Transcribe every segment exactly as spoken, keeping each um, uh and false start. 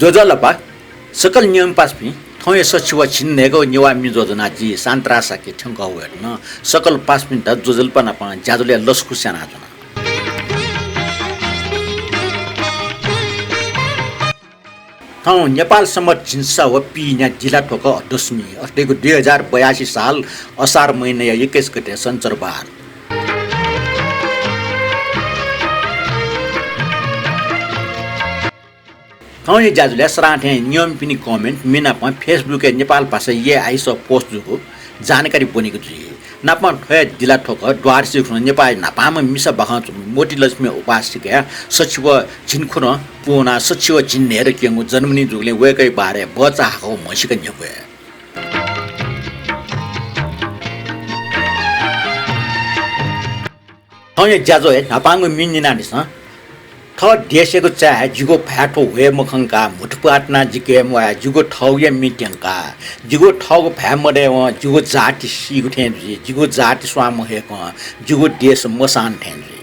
ज्वजलपा सकल न्यंपिं पासापिं, थौंया सछि व झिंन्हय्‌गु नेवाः म्ये ज्वजनाः जि शान्तराज शाक्य थ्यंकः वयाच्वना। सकल पासापिन्त ज्वजलपा नाप ज्याझ्वलय् लसकुस यानाच्वना। थौं नेपाल संवत् झिंछसः व पीन्या जिल्हा थ्वकः दशमी, अथे धइगु दुई हजार बयासी साल असार महिनाया एक्काइस गते सन्चरबार। थौंया ज्याझ्वलय् सदां थें न्यंपिनि comment म्ये नाप Facebook-य् नेपाल भाषा यय् आइसः post जूगु जानकारी ब्वनेगु जुइ। नापं थ्वया जिल्हा थ्वकः द्वादशी खुन्हु नेपाःया न्हापांम्ह मिसा बाखंच्वंम्ह मोतीलक्ष्मी उपासिकाया सछि व झिंखुदँ पूवनाः सछि व झिंन्हय्‌त क्यंगु जन्मदिन जूगुलिं वय्‌कःया बारे भचा हाकः म्हसीका न्ह्यब्वये। थौंया ज्याझ्वःया न्हापांगु म्ये न्यनादिसँ। थः देशयागु चाय् जिगु भाय् थ्व ह्वये मखंकाः म्हुतुप्वाः तनाः जिके म्वाये, जिगु थःगुया म्ये त्यंकाः, जिगु थःगु भाय् मदयेवं जिगु जाति सीगु थें जुइ, जिगु जाति स्वां महयेकं जिगु देश मसाःनि थें जुइ।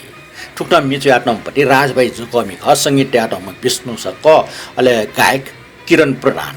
थुकथं म्ये च्वयातःम्ह पति राजभाइ जुकःमि खः, संगीत तयातःम्ह विष्णु सक, अले गायक किरण प्रधान।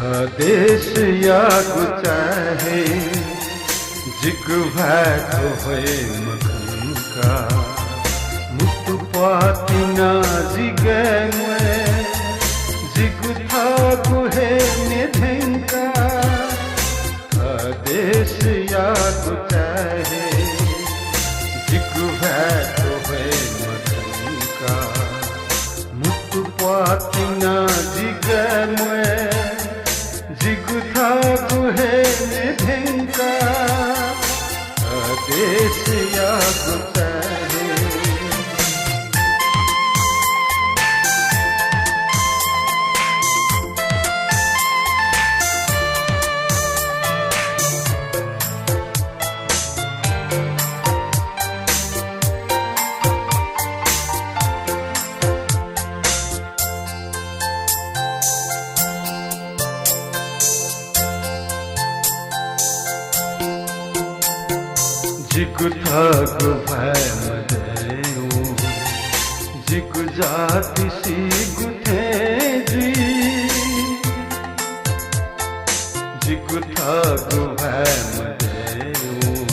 थः देशयागु चाय् हे जिगु भाय् थ्व ह्वये मखंकाः, म्हुतुप्वाः तिनाः जिके म्वाये, जिगु थःगु हे म्ये थ्यंकाः। थः देशयागु चाय् हे जिगु भाय् थ्व ह्वये मखंकाः, म्हुतुप्वाः तिनाः जिके म्वाये, जिगु थःगु हे म्ये थ्यंकाः। थः देशयागु चाय् हे। जिगु थःगु भाय् मदयेवं जिगु जाति सीगु थें जुइ। जिगु थःगु भाय् मदयेवं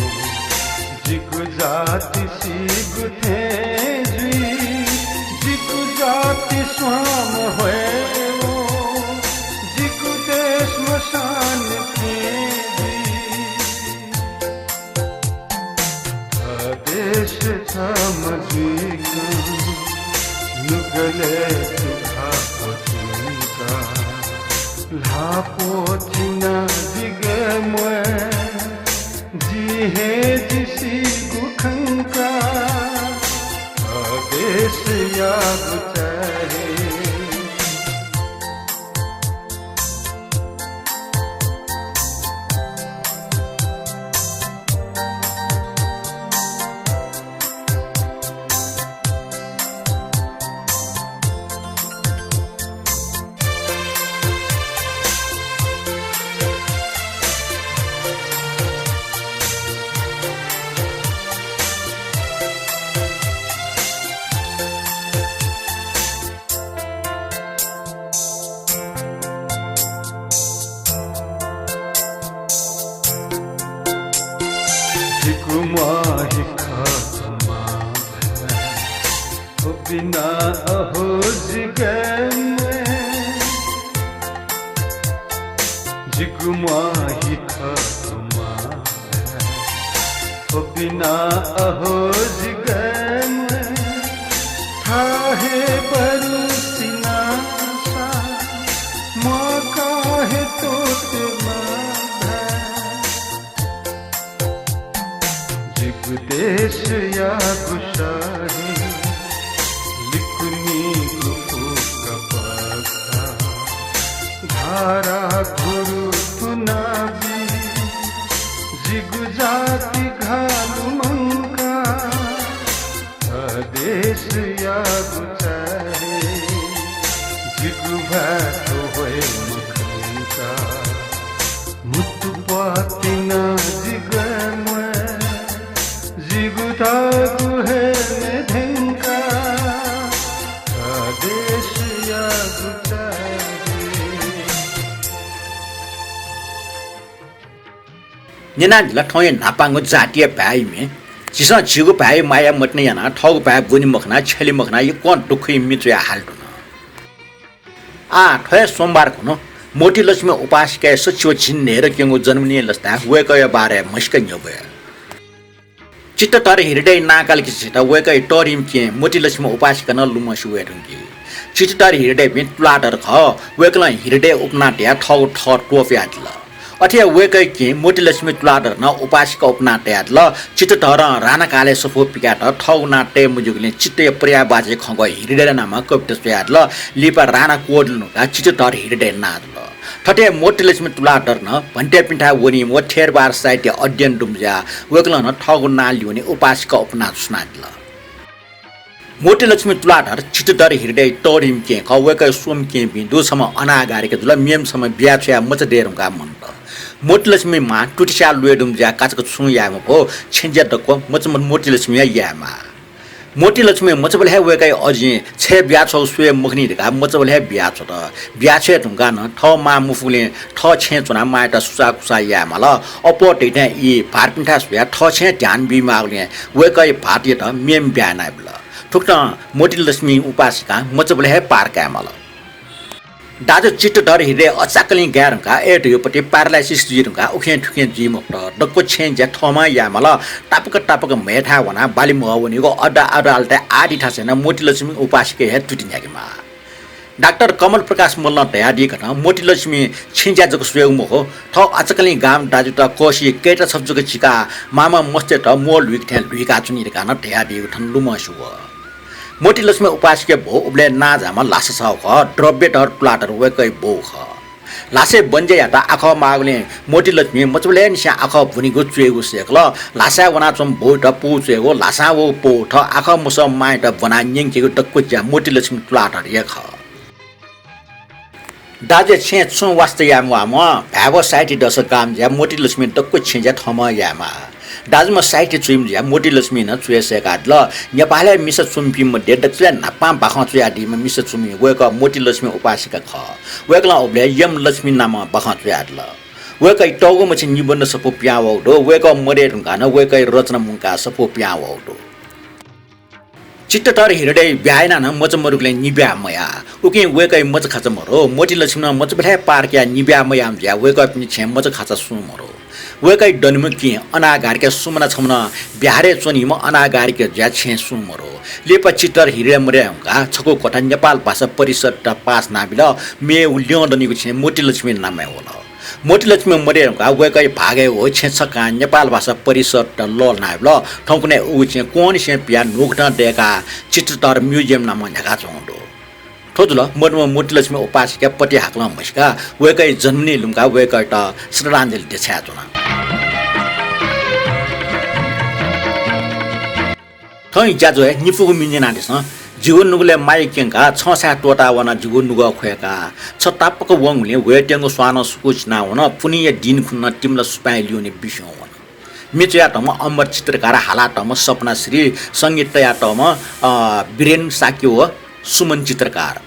जिगु जाति सीगु थें जुइ। जिगु जाति स्वां महयेवं जिगु देश मसाःनि थें जुइ। थः देश छम्ह जुइकं नुगलय् तु ल्हाः प्वथुंकाः, ल्हाः प्वथिनाः जिके म्वाये, जिं हे जि सीगु खंकाः। थः देशयागु चाय् हे। जिगु म्वाः हे खः थ्व मांभाय्, थ्व बिना अहो जिके म्वाये। जिगु म्वाः हे खः थ्व मांभाय्, थ्व बिना अहो जिके म्वाये। थाय् हे बरु सिनासा, म्वाका हे त्वःते मांभाय्। जिगु देशयागु शाही, लिकुनीगु फुक्क पक्का, धारा घुरु थुना न्यनादिल थौंया न्हापांगु जातीय भाय् इमि। झीसं झीगु भाय् माया मतिना यानाः थःगु भाय् ब्वने मखनाः, छ्यले मखनाः यक्वं दुःखय् मि च्वयाः हाले धुन। आः थ्व हे सोमबार खुन्हु मोतीलक्ष्मी उपासिकाया सच्छि व झिंन्हय्‌दँ क्यंगु जन्मदिनय् लसताय् वय्‌कःया बारे म्हसीका न्ह्यब्वये। चित्तधर हिरडय् नां काल कि झीत वय्‌कःया तःधिम्ह केहेँ मोतीलक्ष्मी उपासिका नं लुमंसे वये धुंकी। चित्तधर हिरडय्‌पिं तुलाधर खः। वय्‌कलं हिरडय् उपनाः तयाः थःगु थः त्वपुयादिल। अथे हे वय्‌कःया केहेँ मोतीलक्ष्मी तुलाधरं नं उपासिका उपनाः तयादिल। चित्तधरं राणाकालय् सफू पिकायेत थःगु नां तये मज्यूगुलिं चित्तया पर्यायवाची खँग्वः हिरडय् नामं कविता च्वयादिल। लिपा राणा क्वदुल धुंकाः चित्तधर हिरडय् नां जुल। थथे मोतीलक्ष्मी तुलाधरं भन्तेपिन्थाय् वनीम्ह व थेरवार साहित्य अध्ययन दुम्ह जुयाः वय्‌कलं नं थःगु नां ल्यूने उपासिका उपनाः सुनादिल। मोतीलक्ष्मी तुलाधर चित्तधर हिरडय् तःधिम्ह केहेँ खः। वय्‌कःया स्वम्ह केहेँपिं दु, छम्ह अनागारिका जुल, मेम्ह छम्ह ब्याहा छ्वयाः मचा दये धुंकाः मन्त। मोतीलक्ष्मी मां तुतिस्याः ल्वय् दुम्ह जुयाः काचाक्क छुं याये मफु, छेँज्या दक्व मचामचा मोतीलक्ष्मीया यायेमाः। मोतीलक्ष्मी मचाबलय् हे वय्‌कःया अजिं छय् ब्याहा छ्वःगु स्वये मखनी धकाः मचाबलय् हे ब्याहा छ्वत। ब्याहा छ्वये धुंकाः नं थः मां मफुगुलिं थः छेँय् च्वनाः मांयात सुसाःकुसाः यायेमाल। अप्वः दइथें ई भारपिन्थाय् स्वयाः थः छेँय् ध्यान बीमाःगुलिं वय्‌कःया भारयात मेम्ह ब्याहा यानाबिल। थुकथं मोतीलक्ष्मी उपासिकां मचाबलय् हे पार कायेमाल। दाजु चित्तधर हिरडय् अचाकलिं गाये धुंकाः, अय् धुयोपति paralysis जुइ धुंकाः उखें थुखें जुइ मखुत। दक्व छेँज्या थःम्हं यायेमाल। तापाक तापाक म्हय्‌थाय् वनाः बाली म्हः वनीगु अड्डा अदालतय् आदि थासय् नं मोतीलक्ष्मी उपासिका हे तुति न्ह्याकेमाः। डाक्टर कमल प्रकाश मल्लं धयादीकथं मोतीलक्ष्मी छेँज्या जक स्वयेगु मखु, थः अचाकलिं गाःम्ह दाजुत कःसिइ कय्‌ता छपु जक चिकाः मामा मस्तय्‌त म्वः ल्हुइक थें ल्हुइकाच्वनी धकाः नं धयादीगु थन लुमंसे वः। मोतीलक्ष्मी उपासिकाया भौ उबलय् नांजाःम्ह ल्हासा सः खः। द्रव्यधर तुलाधर वय्‌कःया बौ खः। ल्हासय् बन्ज्या यायेत आखः माःगुलिं मोतीलक्ष्मी मचाबलय् निसें आखः ब्वनीगु च्वयेगु सय्‌कल। ल्हासाय् वनाच्वंम्ह बौयात पौ च्वयेगु, ल्हासां वःगु पौ थः आखः मसःम्ह मांयात ब्वनाः न्यंकेगु दक्व ज्या मोतीलक्ष्मी तुलाधरया खः। दाजुया छेँय् छुं वास्ता याये म्वाःम्ह, भाय्‌बौ साहित्य दःसा गाःम्ह जुयाः मोतीलक्ष्मी दक्व छेँज्या थःम्हं यायेमाः। दाजुम्ह साहित्य च्वइम्ह जुयाः मोतीलक्ष्मीं नं च्वय् सय्‌कादिल। नेपालय् मिसा च्वमिपिं मध्ये दकलय् न्हापां बाखं च्वयादीम्ह मिसा च्वमि वय्‌कः मोतीलक्ष्मी उपासिका खः। वय्‌कलं उबलय् यमलक्ष्मी नामं बाखं च्वयादिल। वय्‌कःया तःगु मछि निबन्ध सफू पिहां वःगु दु। वय्‌कः मदये धुंकाः नं वय्‌कःया रचना मुंकाः सफू पिहां वःगु दु। चित्तधर हिरडय् ब्याहा यानाः नं मचा मदुगुलिं निब्याहा मयाः। उकिं वय्‌कःया मचाखाचा मरु। मोतीलक्ष्मी नं मचाबलय् हे पार कयाः निब्याहा मयाःम्ह जुयाः वय्‌कःपिनि छेँय् मचाखाचा सुं मरु। वय्‌कःया दनिम्ह केहेँ अनागारिका सुमना छम्ह नं ब्याहारय् च्वनीम्ह अनागारिका जुयाः छेँय् सुं मरु। लिपा चित्तधर हिरडय् मदये धुंकाः छकू क्वथा नेपाल भाषा परिषदयात पास यानाबिल। मेगु ल्यं दनिगु छेँ मोतीलक्ष्मी नामय् वल। मोतीलक्ष्मी मदये धुंकाः वय्‌कःया भागय् व छेँ छकां नेपाल भाषा परिषदयात लःल्हानाबिल। थौंकन्हय् उगु छेँ क्वंनिसें पियाः न्हूकथं दय्‌काः चित्तधर museum नामं न्ह्याकाच्वंगु दु। थ्व जुल मदुम्ह मोतीलक्ष्मी उपासिकाया पति हाकलं म्हसीका वय्‌कःया जन्मदिन लुमंकाः वय्‌कःयात श्रद्धाञ्जलि देछानाच्वना। थौं ज्याझ्वः हे निपुगु मि न्यनादिसँ। जिगु नुगलय् माया क्यंकाः छं छाय् त्वःताः वनाः जिगु नुगः ख्वय्‌काः छ तापाक वंगुलिं ह्वय्‌त्यंगु स्वानं सुकूचिना वन। पुन्हिया दिं खुन्हु नं तिमिला सुपाँय् ल्यूने बिस्युं वन। मि च्वयातःम्ह अमर चित्रकार, हालातःम्ह सपना श्री, संगीत तयातःम्ह, अ, बिरेन शाक्य व सुमन चित्रकार।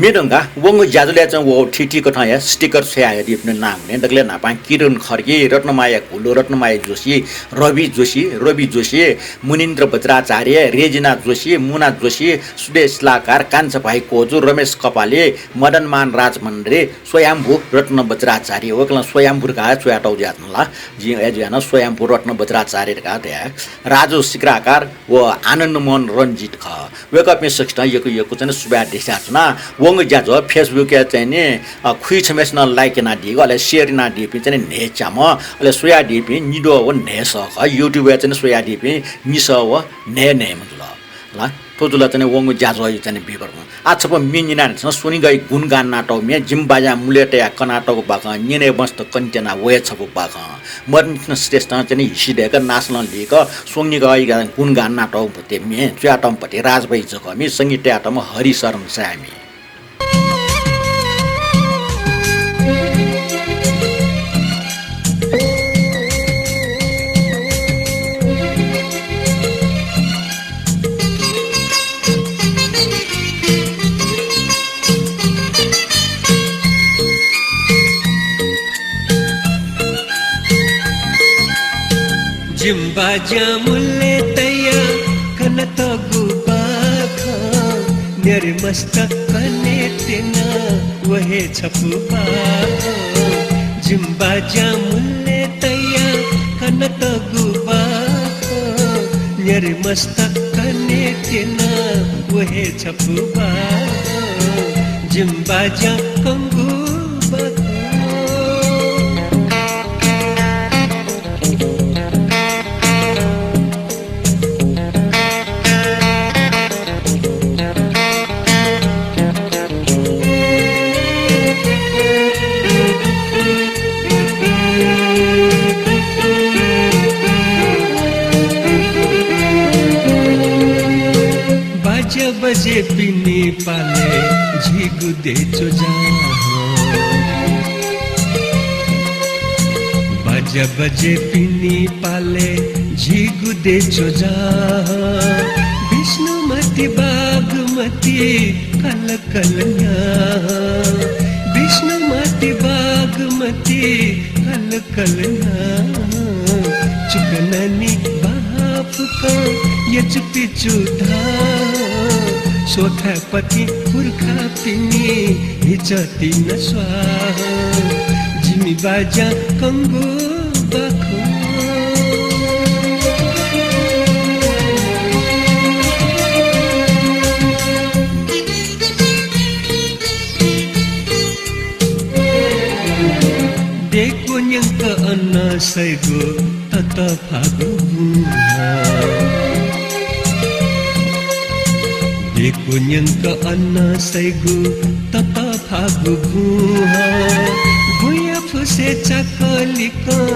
थुइधंका वंगु ज्याझ्वलय् चाहिँ व थीथी कथंया sticker छ्वयाहयादीपिनि नां हुने दकलय् न्हापां किरण खड्गी, रत्नमाया घुलु, रत्नमाया जोशी, रवि जोशी, रवि जोशी, मुनिन्द्र बज्राचार्य, रेजिना जोशी, मुना जोशी, सुदेश शिलाकार, कान्छा भाइ कोजु, रमेश कपाली, मदनमान राजमन्त्री, स्वयम्भू रत्न बज्राचार्य, वय्कलं स्वयम्भू धकाः च्वयातःगु जुयाच्वन ला, जिं अय् जुयाः नं स्वयम्भू रत्न बज्राचार्य धकाः धया। राजु सिक्राकार व आनन्दमोहन रञ्जित खः। वय्कःपिं सकसितं यक्व यक्व चाहिँ सुभाय् देछानाच्वना। वंगु ज्याझ्वः Facebook-य् चाहिँ नि, अ, खुइछम्हेसिनं like यानादीगु, अले share यानादीपिं चाहिँ नि न्हय्च्याम्ह, अले स्वयादीपिं निद्वः व न्हय्सः खः। YouTube-य् चाहिँ नि स्वयादीपिं निसः व न्हय्न्हय्म्ह जुल। ला, थ्व जुल चाहिँ नि वंगु ज्याझ्वःया चाहिँ नि विवरण। आः छपु म्ये न्यनाः नं स्वनिगःया गुणगान यानातःगु म्ये, जिमि बाज्यां मुलय् तयाः कनातःगु बाखं, न्यनेबंसित कनेत्यना वये छपु बाखं। मदन कृष्ण श्रेष्ठं चाहिँ नि हिसि दय्क नासलं लीक स्वनिगःया गुणगान यानातःगु म्ये च्वयातःम्ह भति राजभाइ जकःमि, संगीत तयातःम्ह हरिशरण साय्मि। जिमि बाज्यां मुलय् तयाः कनातःगु बाखं, न्यारे मस्त कनेत्यना व हे छपु बाखं। जिमि बाज्यां मुलय् तयाः कनातःगु बाखं, न्यारे मस्त कनेत्यना व हे छपु बाखं। जिमि बाज्यां कंगु बाखं। बाज्या बजेपिनि पालय् झीगु देय् च्वजा हँ। बाज्या बजेपिनि पालय् झीगु देय् च्वजा हँ। विष्णुमती बागमती कलकल न्ह्याः हँ। विष्णुमती बागमती कलकल न्ह्याः हँ। चुकनानि बाहां फुकं यचुपिचु धाः हँ। स्वथाय् पतिं पुर्खापिनि हिचःति नं स्वाः हँ। जिमि बाज्यां कंगु बाखं। देय् क्वन्यंक अन सइगु ततःफागु बुँ हँ। देय् क्वन्यंक अन सइगु ततःफागु बुँ हँ। बुँया फुसय् चाकःलिकं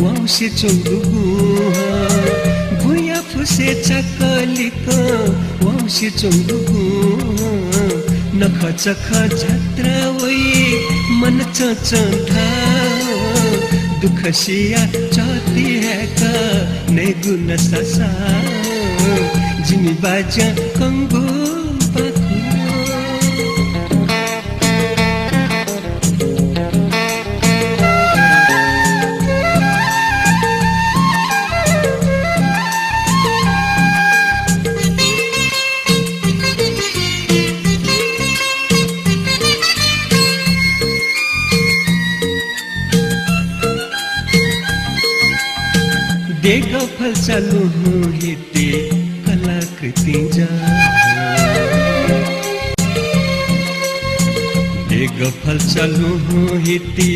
वाउँसे च्वंगु बुँ हँ। बुँया फुसय् चाकःलिकं वाउँसे च्वंगु बुँ हँ। नखःचखः जात्रा वइ मन चंचं धाः हँ। दुःख सियाः चःति हाय्क नयेगु नसा साः हँ। जिमि बाज्यां कंगु बाखं। देगः फल्चा लुँ हुँ हिति कलाकृतिं जाः हँ। देगः फल्चा लुँ हुँ हिति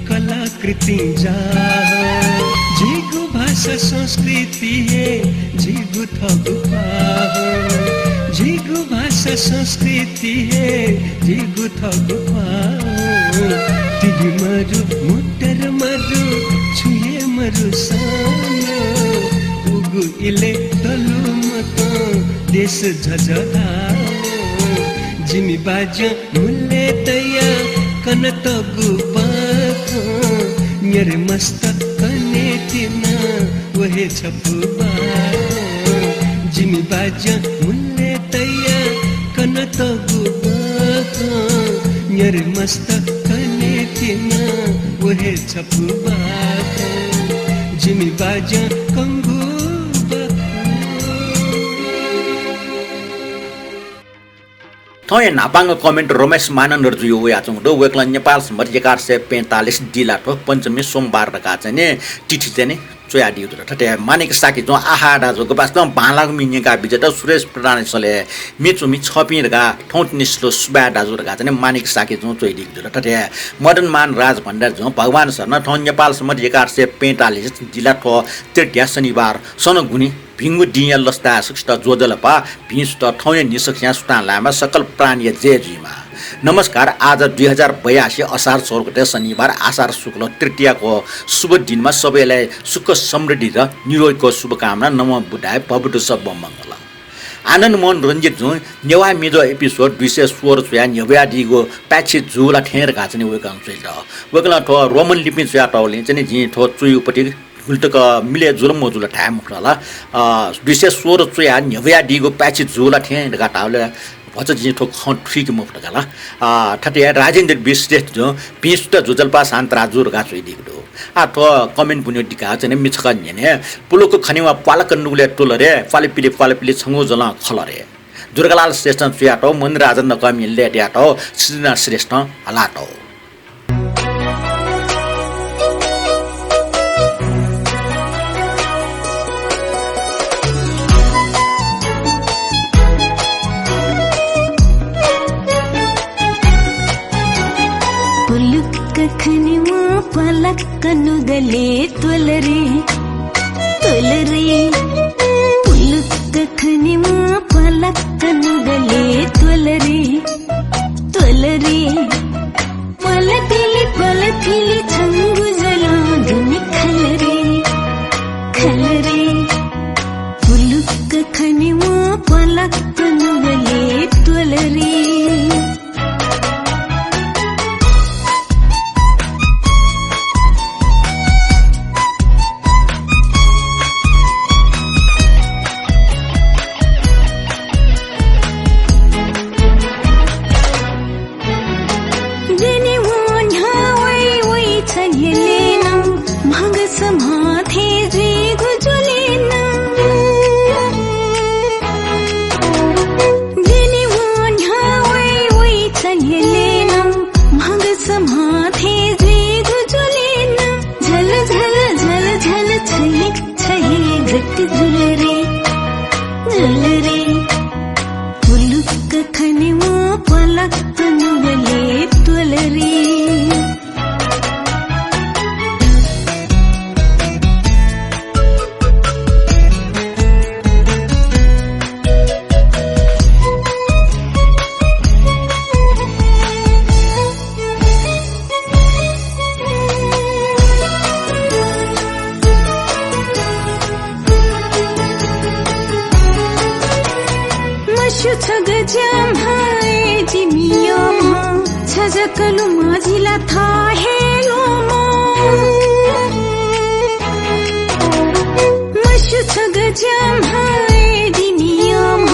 कलाकृतिं जाः हँ। झीगु भाषा संस्कृति हे झीगु थःगु ख्वाः हँ। झीगु भाषा संस्कृति हे झीगु थःगु ख्वाः हँ। तिबि मरु, मुत्तर मरु, छुं हे मरुसां नं, उगु इलय् दलुमतं देश झःझः धाः हँ। जिमि बाज्यां मुलय् तयाः कनातःगु बाखं, न्यारे मस्त कनेत्यना व हे छपु बाखं। जिमि बाज्यां मुलय् तयाः कनातःगु बाखं, न्यारे मस्त कने तिना, व हे छपु बाखं, जिमि बाज्यां कंगु बाखं। थौंया न्हापांगु comment रमेश मानन्धरजुया वयाच्वंगु दु। वय्कलं नेपाल सम्बत एघार सय पैंतालिस दिलाथ्व पञ्चमी सोमबार धकाः चाहिँ नि तिथि चाहिँ नि च्वयादीगु दु। थथे माणिक शाक्यजुं आहा दाजु गपाय्सकं बांलाःगु म्ये न्यंका बिज्यात सुरेश प्रधानया सलय् म्ये च्वमि छःपिं धकाः थौंतुं निसें सुभाय् दाजु धकाः चाहिँ नि माणिक शाक्यजुं च्वयादीगु दु। थथे मदनमान राजभण्डारीजुं भगवान शरण थौं नेपाल सम्बत एघार सय पैंतालिस दिलाथ्व तृतीया शनिबार सनगुनि भिंगु दिंया लसताय् सकसित ज्वजलपा, भिं सुथ थौंया निसकस्यां सुथां लायेमा, सकल प्राणीया जय जुइमा। नमस्कार, आज दुई हजार बयासी असार सोह्र गते शनिबार, आषाढ शुक्ल तृतीयाको शुभ दिनमा सबैलाई सुख समृद्धि र निरोगीको शुभकामना। नमो बुद्धाय, भवतु सब्ब मङ्गल। आनन्द मोहन रञ्जितजुं नेवाः मिजो episode दुई सय सोह्र च्वयाः न्ह्यब्वयादीगु पाय्छि जू ला थें धकाः चाहिँ नि वय्कलं च्वयादिल। वय्कलं थ्व रोमन लिपिं च्वयातःगुलिं चाहिँ नि जिं थ्व च्वयागु पति गुलि तक मिले जुल मजुल धाये मफुत ला। अ, दुई सय सोह्र च्वयाः न्ह्यब्वयादीगु पाय्छि जू ला थें धकाः धाःबलय् भचा जिं थ्व खँ थुइके मफुत का ला। अ, थथे हे राजेन्द्र बी श्रेष्ठजुं भिं सुथ ज्वजलपा शान्त राजु धकाः च्वयादीगु दु। आः थ्व comment ब्वनेगु दिकाः चाहिँ नि म्ये छकः न्यने। पुलुक्क खनेमा प्वालक्क नुगलय् त्वल रे, प्वालपिलि प्वालपिलि छंगु जलं खल रे। दुर्गालाल श्रेष्ठं च्वयातःगु मणिराजा नकःमिं लय् तयातःगु सृजना श्रेष्ठं हालातःगु। पुलुक्क खनेमा प्वालक्क नुगलय् त्वल रे, त्वल रे। पुलुक्क खनेमा प्वालक्क नुगलय् त्वल रे, त्वल रे। प्वालपिलि प्वालपिलि छंगु जलं दुने खल रे, खल रे। पुलुक्क खनेमा प्वालक्क नुगलय् त्वल रे। दुने वं न्ह्याः वइ वइ छ न्ह्यलय् नं, म्हागस म्ह थें जुइगु ज्वलय् नं। दुने वं न्ह्याः वइ वइ छ न्ह्यलय् नं, म्हागस म्ह थें जुइगु ज्वलय् नं। झल झल झल झल छ हे छ हे जक जुल रे, जुल रे। पुलुक्क खनेमा प्वालक्क नुगलय् त्वल रे। मस्यू छगू ज्या म्ह ए जिमि यःम्ह, छ जक लुमं जि ला थः हे ल्वःमं। मस्यू छगू ज्या म्ह ए जिमि यःम्ह,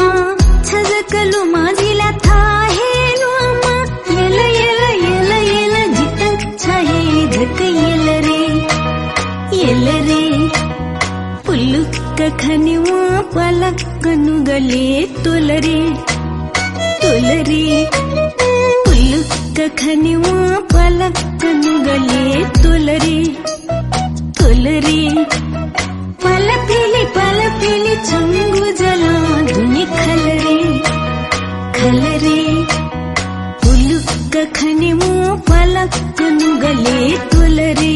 छ जक लुमं जि ला थः हे ल्वःमं। यल यल यल यल जितः छ हे जक यल रे, यल रे। पुलुक्क खनेमा प्वालक्क नुगलय् त्वल रे, त्वल रे। पुलुक्क खनेमा प्वालक्क नुगलय् त्वल रे, त्वल रे। प्वालपिलि प्वालपिलि छंगु जलं दुने खल रे, खल रे। पुलुक्क खनेमा प्वालक्क नुगलय् त्वल रे।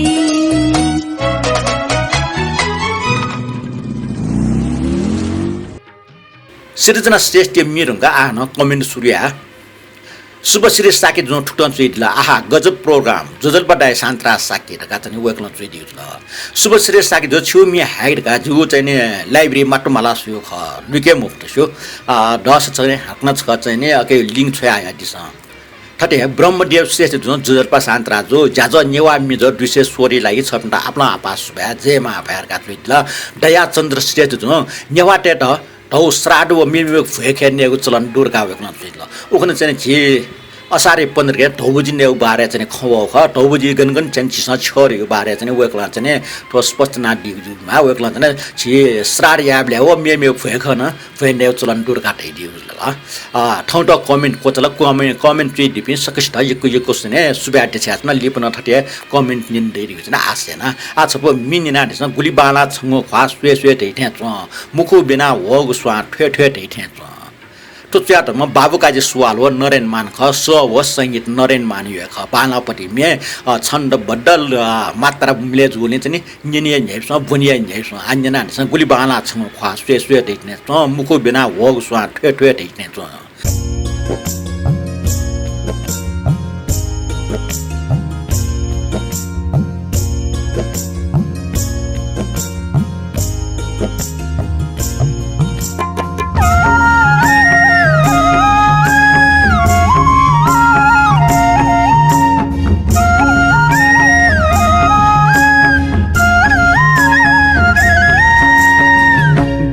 सृजना श्रेष्ठया म्ये धुंकाः आः नं comment सुरु याये। शुभश्री शाक्यजुं थुकथं च्वयादिल, आहा, गजब program, ज्वजलपा दाइ शान्तराज शाक्य धकाः चाहिँ नि वय्कलं च्वयादीगु जुल। शुभश्री शाक्यजु, छिगु म्ये हायेके धकाः जिगु चाहिँ नि library म्वातुम्वाला स्वयागु खः, लुइके मफुत स्यू। अ, दःसा चाहिँ नि हाकनं छकः चाहिँ नि अके link छ्वयाहयादिसँ। थथे हे ब्रह्मदेव श्रेष्ठजुं ज्वजलपा शान्तराजु, ज्याझ्वः नेवाः मिजो दुई सय सोह्रया लागि छपिन्त आपालं आपाः सुभाय्, जय मांभाय् धकाः च्वयादिल। दयाचन्द्र श्रेष्ठजुं नेवाःतय्त धौ श्राद्ध व मेमेगु भ्वय् खय् नयेगु चलन दु धकाः वय्कलं च्वयादिल। उखुन्हु चाहिँ नि झी असारे पन्ध्र गते धौबजि नयेगु बारे चाहिँ खँ वःगु खः। धौबजि गन गन चाहिँ झीसं छ्यः धइगु बारे चाहिँ वय्कलं चाहिँ थ्व स्पष्ट यानादीगु जुइमाः। वय्कलं चाहिँ झी श्राद्ध यायेबलय् व मेमेगु भ्वय् खः नं भ्वय् नयेगु चलन दु धकाः धयादीगु जुल। अ, थौंतः comment क्वचाल, comment, comment च्वयादीपिं सकसितं यक्व यक्व सुने सुभाय् देछानाच्वना। लिपा नं थथे comment न्यने दइ धइगु चाहिँ आशा याना। आः छपु मि न्यनादिसँ, गुलि बांलाः छंगु ख्वाः स्वये स्वये धइथें च्वं, मुखु ब्यना ह्वःगु स्वां थ्वये थ्वये धइथें च्वं। थ्व च्वयातःम्ह बाबुकाजी सुवाल व नरेन मान खः। स्वर व संगीत नरेन मानया हे खः। बांलाःपट्टि म्ये, अ, छन्दबद्ध, अ, मात्रा मिले जूगुलिं चाहिँ न्यने हे न्ह्याइपुसे, ब्वने हे न्ह्याइपुसे। आः न्यनादिसँ, गुलि बांलाः छंगु ख्वाः स्वये स्वये धइथें च्वं, मुखु ब्यना ह्वःगु स्वां थ्वये थ्वये धइथें च्वं।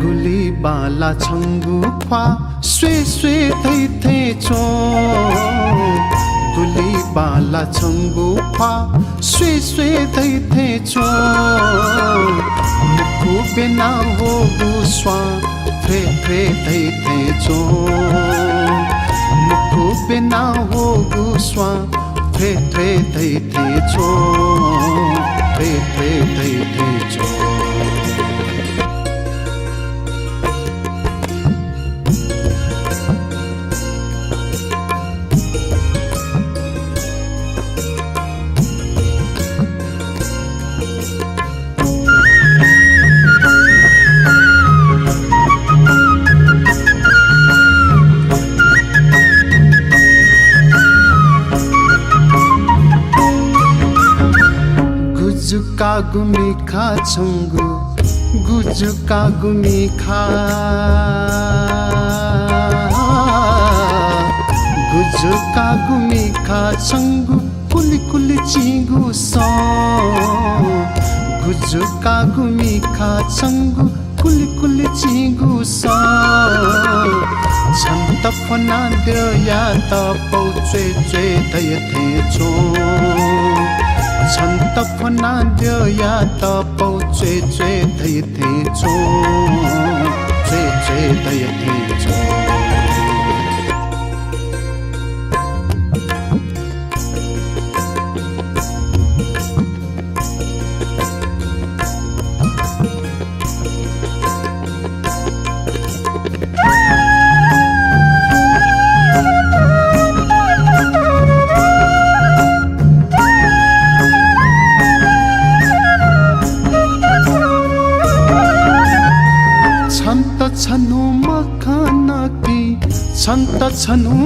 गुलि बांलाः छंगु ख्वाः स्वये स्वये धइथें च्वं। गुलि बांलाः छंगु ख्वाः स्वये स्वये धइथें च्वं। मुखु ब्यना ह्वःगु स्वां थ्वये थ्वये धइथें च्वं। मुखु ब्यना ह्वःगु स्वां थ्वये थ्वये धइथें च्वं। थ्वये थ्वये धइथें च्वं। गुजुकागु मिखा छंगु, गुजुकागु मिखा, गुजुकागु मिखा छंगु, कुलि कुलि चिंगु सं। गुजुकागु मिखा छंगु, कुलि कुलि चिंगु सं। छन्त फ्वनाः द्यःयात पौ च्वये च्वये धयाथें च्वं। छन्त फ्वनाः द्यःयात पौ च्वये च्वये धयाथें च्वं। च्वये च्वये धयाथें च्वं। छन्त छन्हु मखन कि, छन्त छन्हु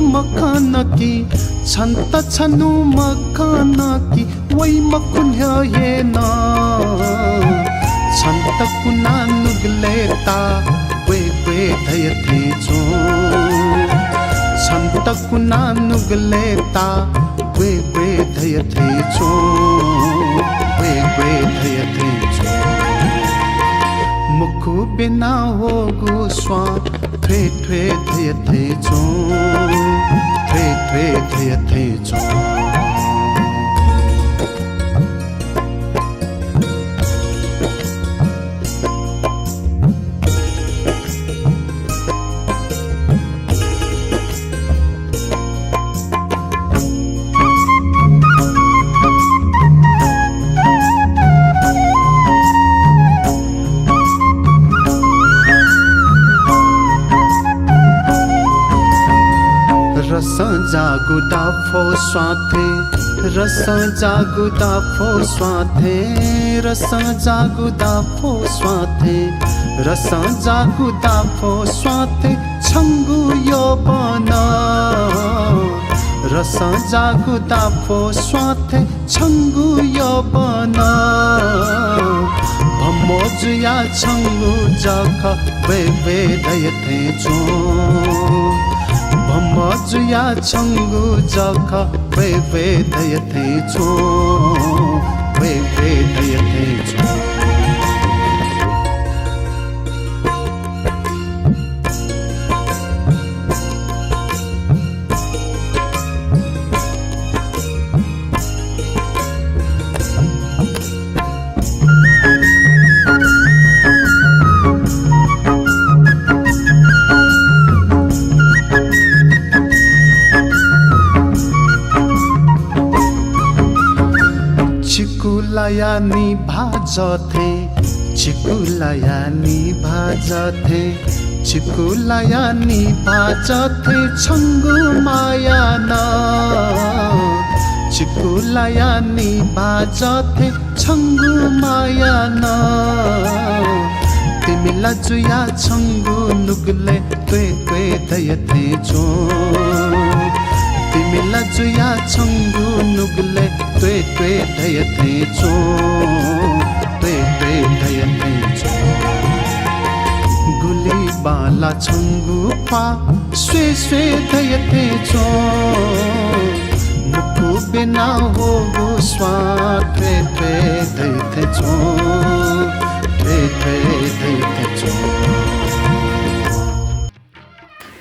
मखन कि, छन्त छन्हु मखन कि, वइ मखु न्ह्यः हे नं। छन्त कुनाः नुगलय् ताः ग्वय् ग्वय् धयाथें च्वं। छन्त कुनाः नुगलय् ताः ग्वय् ग्वय् धयाथें च्वं। ग्वय् ग्वय् धयाथें च्वं। मुखु ब्यना ह्वःगु स्वां थ्वये थ्वये धयाथें च्वं। थ्वये थ्वये धयाथें च्वं। रसं जाःगु दाफो स्वां थें, रसं जाःगु दाफो स्वां थें, रसं जाःगु दाफो स्वां थें, रसं जाःगु दाफो स्वां थें छंगु यौवन। रसं जाःगु दाफो स्वां थें छंगु यौवन। भम्व जुयाः छंगु जःखः ब्वय् ब्वय् धयाथें च्वं। भम्व जुयाः छंगु जःखः ब्वय् ब्वय् धयाथें च्वं। ब्वय् ब्वय् धयाथें च्वं। लाया निभाजथे, चिकुलाया निभाजथे, चिकुलाया निभाजथे छंगु माया न। चिकुलाया निभाजथे छंगु माया न। तिमिला जुया छंगु नुगले त्वे त्वे धयथे च्वं। तिमिला जुया छंगु नुगले त्वे त्वे धयथे च्वं। त्वे त्वे धयथे च्वं। गुलि बांला छंगु प्वाः स्वे स्वे धयथे च्वं। मुक्कु ब्यना वःगु स्वां त्वे त्वे धयथे च्वं। त्वे त्वे धयथे च्वं।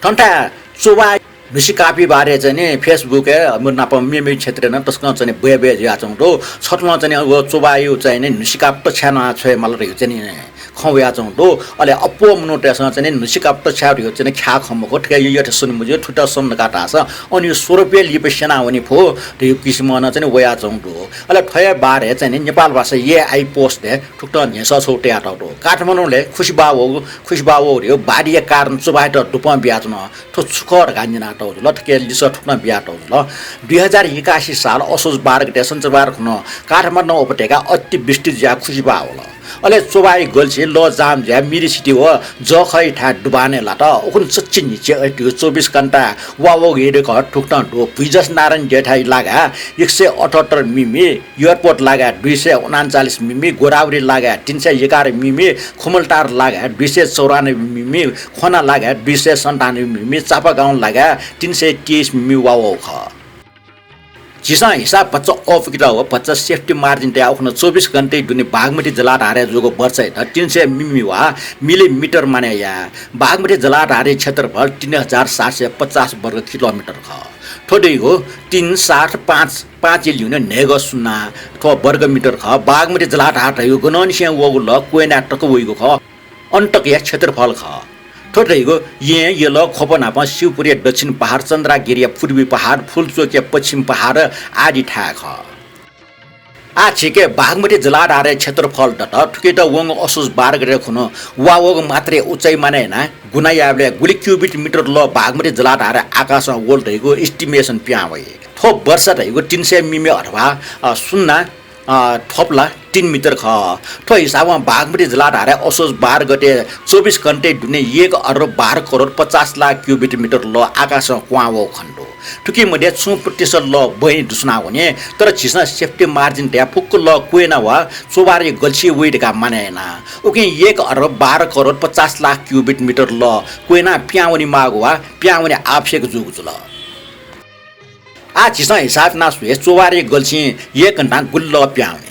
थन्थाय् चोभाः न्हुसिकाःपिं बारे चाहिँ नि Facebook-य् नाप मेमेगु क्षेत्रय् नं तसकं चाहिँ नि बय् बय् जुयाच्वंगु दु। छथुलं चाहिँ नि व चोभाःया चाहिँ नि न्हुसिकाः तछ्याना छ्वयेमाल धइगु चाहिँ नि खँ वयाच्वंगु दु। अले अप्वः मनूतय्सं चाहिँ नि न्हुसिकाः तछ्याः धइगु चाहिँ नि ख्याः खँ मखु, थुकिया यःथें स्वने मज्यू, थुकित स्वने धकाः धाःसा अन स्वरूपया लिपा स्यना वने फु धइगु किसिमं नं चाहिँ नि वयाच्वंगु दु। अले थ्वया बारे चाहिँ नि नेपाल भाषा AI post-य् थुकथं न्ह्यसः छगू तयातःगु दु। काठमाडौंलय् खुसिबाः वःगु, खुसिबाः वःगु धइगु बाढीया कारण चोभाःयात दुपं बियाच्वन। थ्व छु खः धकाः न्यनातःगु जुल। थुकिया लिसः थुकथं बियातःगु जुल। दुई हजार एकासी साल असोज बाह्र गते सञ्चरबार खुन्हु काठमाडौं उपत्यकाय् अतिवृष्टि जुयाः खुसिबाः वल। अले चोभाःया गल्छी लः जाम जुयाः मिरिसिटी व जःखःया थाय् दुबानय् लात। उखुन्हु चच्छि न्हिच्छि अतिगु चौबिस घण्टाय् वा वःगु हे रेकर्ड थुकथं दु। भुइँजस नारायण देय् थाय् लागाय् एक सय अठहत्तर मिमि, एयरपोर्ट लागाय् दुई सय उनान्चालिस मिमि, गोदावरी लागाय् तीन सय एघार मिमि, खुमलटार लागाय् दुई सय चौरानब्बे मिमि, ख्वना लागाय् दुई सय सन्तानब्बे मिमि, चापागाउँ लागाय् तीन सय तेइस मिमि वा वःगु खः। झीसं हिसाब भचा अःपुकेत व भचा safety margin तयाः उखुन्हु चौबिस घण्टाया दुने बागमती जलाधारय् जूगु वर्षायात तीन सय मिमि वा मिलिमिटर मानय् याये। बागमती जलाधारया क्षेत्रफल तीन हजार सात सय पचास वर्ग किलोमिटर खः। थ्व धइगु तीन सात पाँच पाँचया ल्यूने न्हय्गः सुन्ना थ्व वर्गमिटर खः। बागमती जलाधार धइगु गनंनिसें वःगु लः कोयनाय् तक वइगु खः। अन तकया क्षेत्रफल खः। थ्व धइगु येँ, यल, ख्वप नापं शिवपुरया दक्षिण पहाड, चन्द्रागिरिया पूर्वी पहाड, फूलचोकया पश्चिम पहाड आदि थाय् खः। आः झीके बागमती जलाधारया क्षेत्रफल दत। थुकियात वंगु असोज बाह्र गते खुन्हु वा वःगु मात्राया उचाइ मानय् यानाः गुणा यायेबलय् गुलि क्युबिक मिटर लः बागमती जलाधारया आकाशं वल धइगु estimation पिहां वइ। थ्व वर्षा धइगु तीन सय मिमि अथवा, अ, सुन्ना, अ, थप ला तीन मिटर खः। थ्व हिसाबं बागमती जलाधारय् असोज बाह्र गते चौबिस घण्टाया दुने एक अर्ब बाह्र करोड पचास लाख क्युबिक मिटर लः आकाशं क्वहां वःगु खनेदु। थुकिमध्ये छुं प्रतिशत लः बँय् दुस्वना वने, तर झीसं safety margin धयाः फुक्क लः क्वय् याना वा चोभाःया गल्छिइ वइ धकाः मानय् याना। उकिं एक अर्ब बाह्र करोड पचास लाख क्युबिक मिटर लः क्वय् यानाः पिहां वनेमाःगु वा पिहां वने आवश्यक जूगु जुल। आः झीसं हिसाब याना स्वये, चोभाःया गल्छिं एक घण्टां गुलि लः पिहां वनी।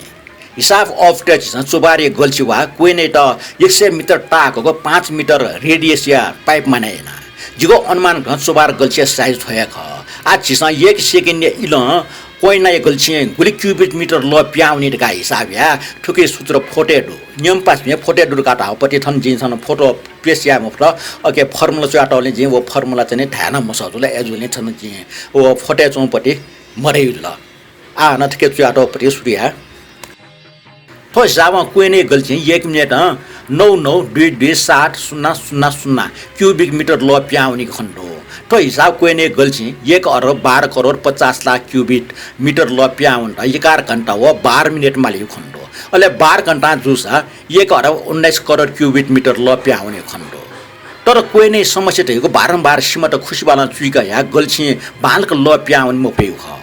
हिसाब अःपुकेत झीसं चोभाःया गल्छि वा क्वय् यानात एक सय मिटर ताःहाकःगु पाँच मिटर radius या pipe मानय् याना। जिगु अनुमान कथं चोभाःया गल्छिया size थ्व हे खः। आः झीसं एक second या इलं क्वय् यानाः गल्छिं गुलि क्युबिक मिटर लः पिहां वनी धकाः हिसाब याये। थुकिया सूत्र photo-य् दु। न्यंपासापिं photo-य् दु धकाः धाःगु पति थन जिं थन photo paste याये मफुत। अके formula च्वयातःगुलिं जिं व formula चाहिँ नि धाये नं मसःगु जुल। अय्जूगुलिं थन जिं व photo-य् च्वंगु पति मदय् जुल। आः हानं थुकी च्वयातःगु पति सुरु याये। थ्व हिसाबं क्वय् यानाः गल्छिं एक मिनेटं नौ नौ दुई दुई सात सुन्ना सुन्ना सुन्ना क्युबिक मिटर लः पिहां वनीगु खनेदु। थ्व हिसाबं क्वय् यानाः गल्छिं एक अर्ब बाह्र करोड पचास लाख क्युबिक मिटर लः पिहां वनेत एघार घण्टा व बाह्र मिनेट मालीगु खनेदु। अले बाह्र घण्टां जूसा एक अर्ब उन्नाइस करोड क्युबिक मिटर लः पिहां वनीगु खनेदु। तर क्वय् यानाः समस्या धइगु बारम्बार सिमात खुसिबालं चुइकाः याः गल्छिं बांलाक लः पिहां वने मफइगु खः।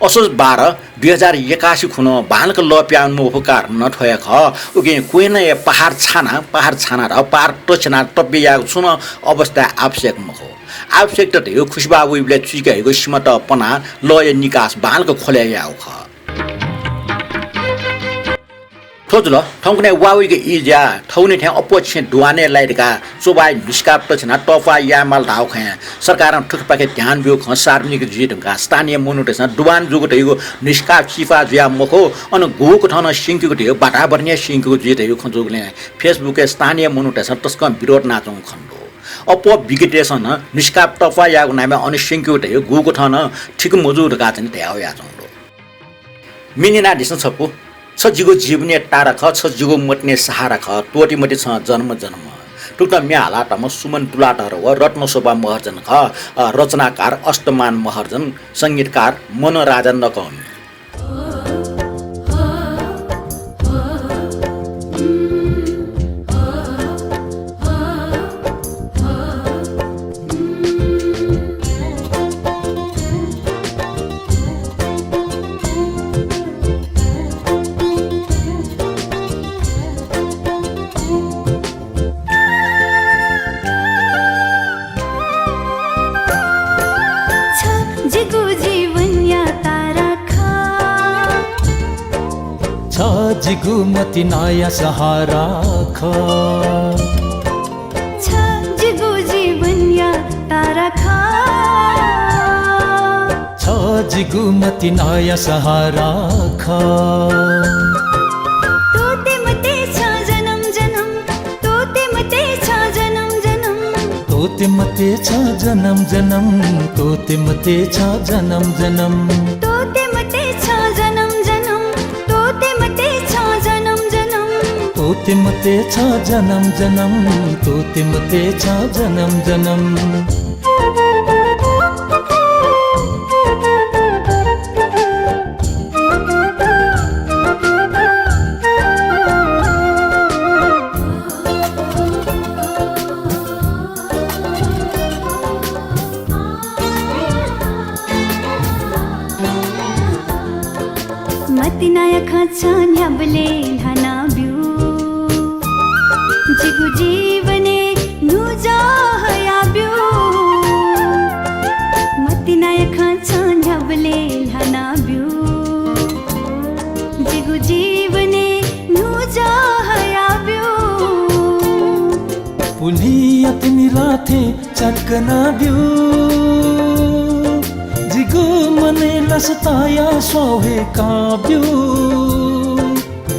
असोज बाह्र दुई हजार एकासी खुन्हु बांलाक लः पिहां वने मफुगु कारण नं थ्व हे खः। उकिं क्वय् यानाः पहाड छाना, पहाड छाना धाःगु पहाड तछ्यानाः तब्य यायेगु छुं नं अवस्था आवश्यक मखु। आवश्यकता धइगु खुसिबाः वइबलय् चुइकाः याःगु सिमात पनाः लःया निकास बांलाक खोले यायेगु खः। थ्व जुल थौंकन्हय् वा वइगु ई ज्या। थौंकन्हय् थें अप्वः छेँ दुहां हे लाइ धकाः चोभाःया न्हुसिकाः तछ्यानाः तःप्वाः यायेमाल धाःगु खँय् सरकारं थुकिपाखे ध्यान ब्यूगु खँ सार्वजनिक जुइ धुंकाः स्थानीय मनूतय्सं दुहां जूगु धइगु न्हुसिकाः चिपा जुयाः मखु, अन गुगु कथं नं स्यंकीगु धइगु वातावरण हे स्यंकीगु जुइ धइगु खँ जूगुलिं Facebook-य् स्थानीय मनूतय्सं तसकं विरोध यानाच्वंगु खनेदु। अप्वः विक्रेतय्सं नं न्हुसिकाः तःप्वाः याःगु नामय् अन स्यंकीगु धइगु गुगु कथं नं ठीक मजू धकाः चाहिँ धया वयाच्वंगु दु। मिनिनादिसँ छपु। छ जिगु जीवनया तारा खः, छ जिगु मतिनाया सहारा खः, त्वःते मते छं जन्म जन्म। थुकथं म्ये हालातःम्ह सुमन तुलाधर व रत्नशोभा महर्जन खः, अ, रचनाकार अष्टमान महर्जन, संगीतकार मनराजा नकौमी। छ जिगु जीवनया तारा खः। छ जिगु मतिनाया सहारा खः। छ जिगु जीवनया तारा खः। छ जिगु मतिनाया सहारा खः। त्वःते मते छं जन्म जन्म, त्वःते मते छं जन्म जन्म। त्वःते मते छं जन्म जन्म, त्वःते मते छं जन्म जन्म। त्वःते मते छं जन्म जन्म, त्वःते मते छं जन्म जन्म। त्वःते मते छं जन्म जन्म, त्वःते मते छं जन्म जन्म। मतिनाया खँ छं न्ह्याबलें ल्हानाब्यु। जिगु जीवनय् न्हूजः हयाब्यु। मतिनाया खँ छं न्ह्याबलें ल्हानाब्यु। जिगु जीवनय् न्हूजः हयाब्यु। पुन्हिया तिमिला थें चक्कनाब्यु। जिगु मनय् लसताया स्वां ह्वय्काब्यु।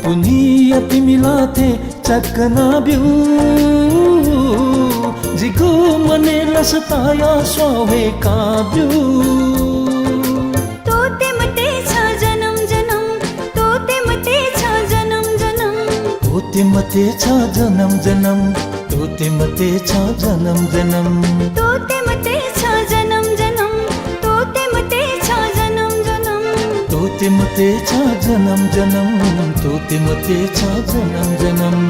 पुन्हिया तिमिला थें चक्कनाब्यु। जिगु मनय् लसताया स्वां ह्वय्काब्यु। त्वःते मते छं जन्म जन्म, त्वःते मते छं जन्म जन्म। त्वःते मते छं जन्म जन्म, त्वःते मते छं जन्म जन्म। त्वःते मते छं जन्म जन्म, त्वःते मते छं जन्म जन्म। त्वःते मते छं जन्म जन्म, त्वःते मते छं जन्म जन्म।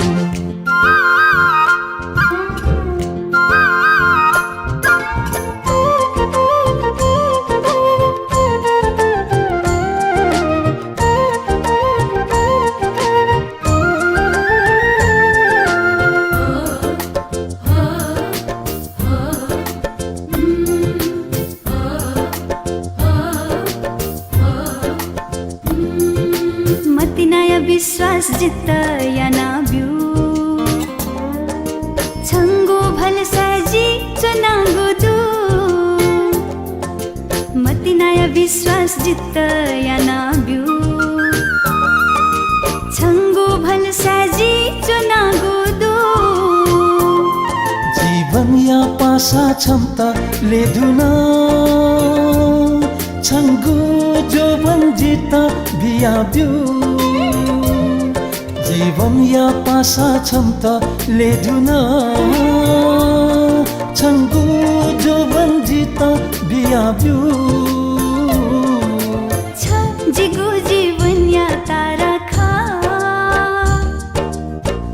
मतिनाया विश्वास जित यानाब्यु। छंगु भलसाय् जि च्वनागु दु। मतिनाया विश्वास जित यानाब्यु। छंगु भलसाय् जि च्वनागु दु। जीवनया पासा छम्त लय्धुन। छंगु जोबन जित बियाब्यु। जीवनया पासा छम्त लय्धुन। छंगु जोबन जित बियाब्यु। छ जिगु जीवनया तारा खः।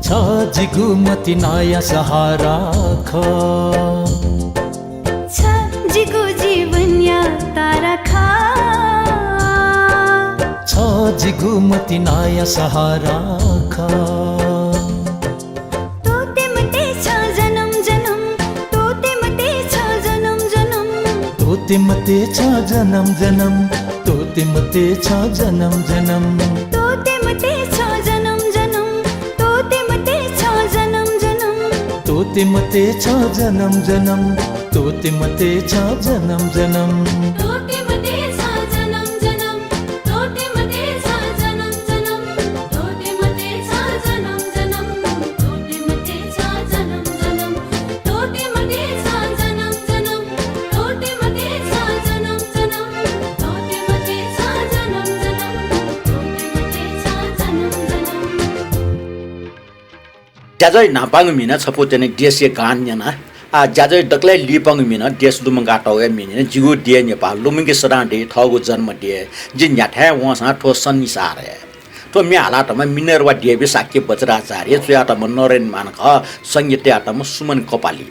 छ जिगु मतिनाया सहारा खः। छ जिगु जीवनया तारा खः। छ जिगु मतिनाया सहारा खः। त्वःते मते छं जन्म जन्म, त्वःते मते छं जन्म जन्म। त्वःते मते छं जन्म जन्म, त्वःते मते छं जन्म जन्म। त्वःते मते छं जन्म जन्म, त्वःते मते छं जन्म जन्म। त्वःते मते छं जन्म जन्म, त्वःते मते छं जन्म जन्म। त्वःते मते छं जन्म जन्म, त्वःते मते छं जन्म जन्म। त्वःते मते छं जन्म जन्म, त्वःते मते छं जन्म जन्म। त्वःते मते छं जन्म जन्म, त्वःते मते छं जन्म जन्म। त्वःते मते छं जन्म जन्म, त्वःते मते छं जन्म ज्याझ्वः न्हापांगु म्हिं नं छपु थ्व देशया गान न्यना। आः ज्याझ्वः दकलय् लिपांगु म्हिं नं देश लुमंकातःगु हे म्हिं न्यना। जिगु देय् नेपाः, लुमंकि सदां दइ थःगु जन्म देय्। जि न्ह्याथाय् वंसां थ्व संसारय्। थ्व म्ये हालातःम्ह मिनर्वा देवी, शाक्य वज्राचार्य, च्वयातःम्ह नरेन मान खः, संगीत तयातःम्ह सुमन कपाली।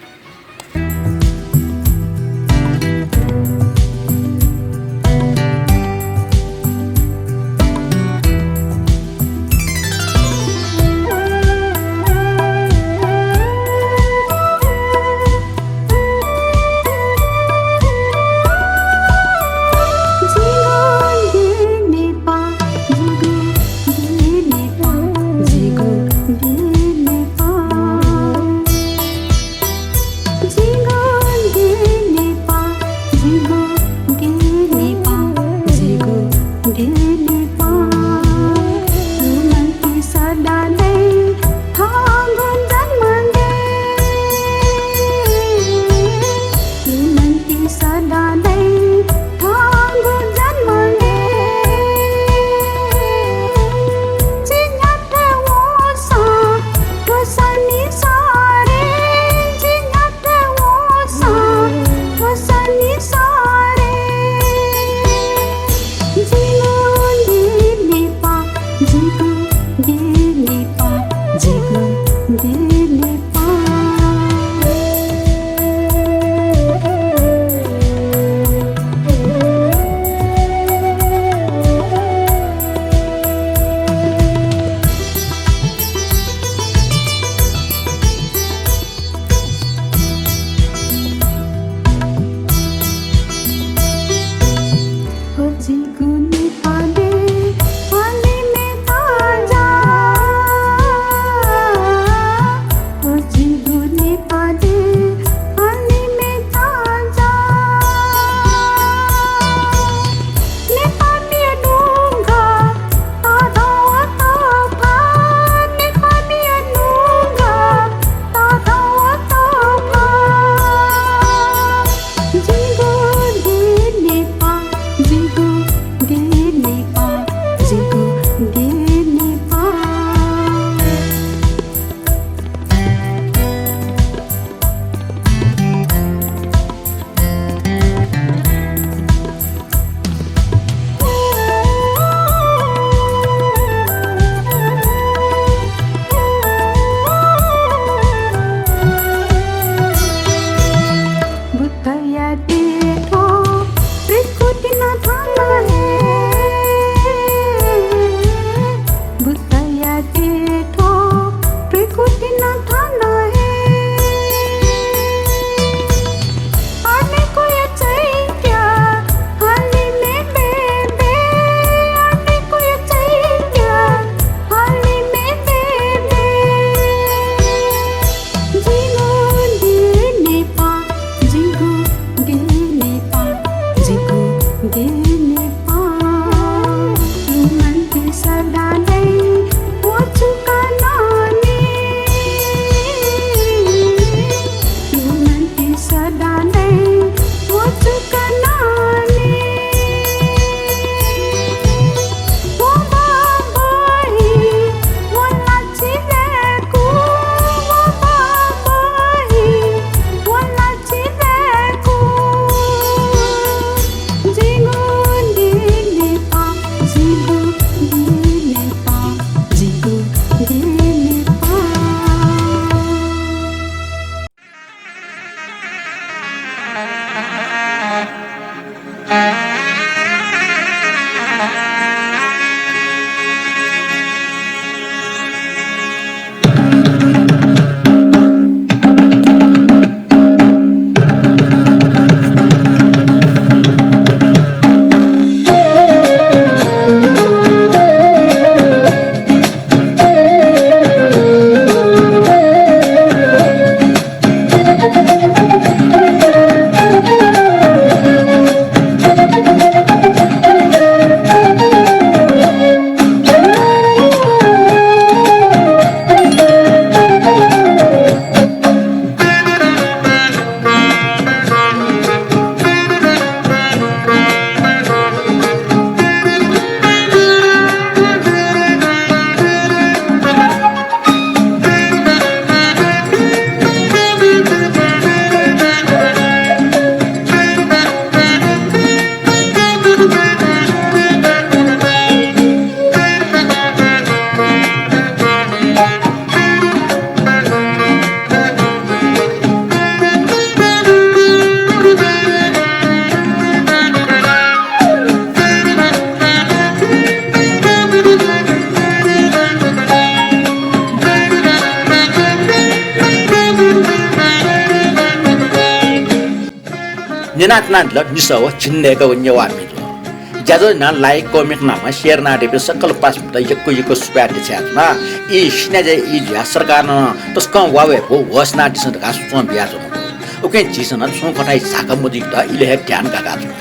च्यनाच्वनादिल निसः व झिंन्हय्‌क व नेवाः मिजु। ज्याझ्वः यानाः like, comment यानाः share यानादीपिं सकल पासापिन्त यक्व यक्व सुभाय् देछानाच्वना। ई सिनाज्या ई जुयाः सरकारं तसकं वा वयेफु, होश यानादिसँ धकाः सुचं बियाच्वनागु। उकिं झीसं नं छुं खँथाय् झाका मजुइकेत इलय् हे ध्यान काकाच्वना।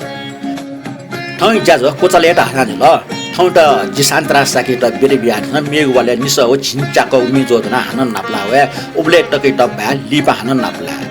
थौंया ज्याझ्वः क्वचालय् तक हालादिल। थौंयात जि शान्तराज शाक्ययात बिदा बियादिसँ। मेगु वालय् निसः व झिंच्याक्व मिजु ज्वनाः हानं नापलाः वये। उबलय् तकयात बाय्, लिपा हानं नापलाये।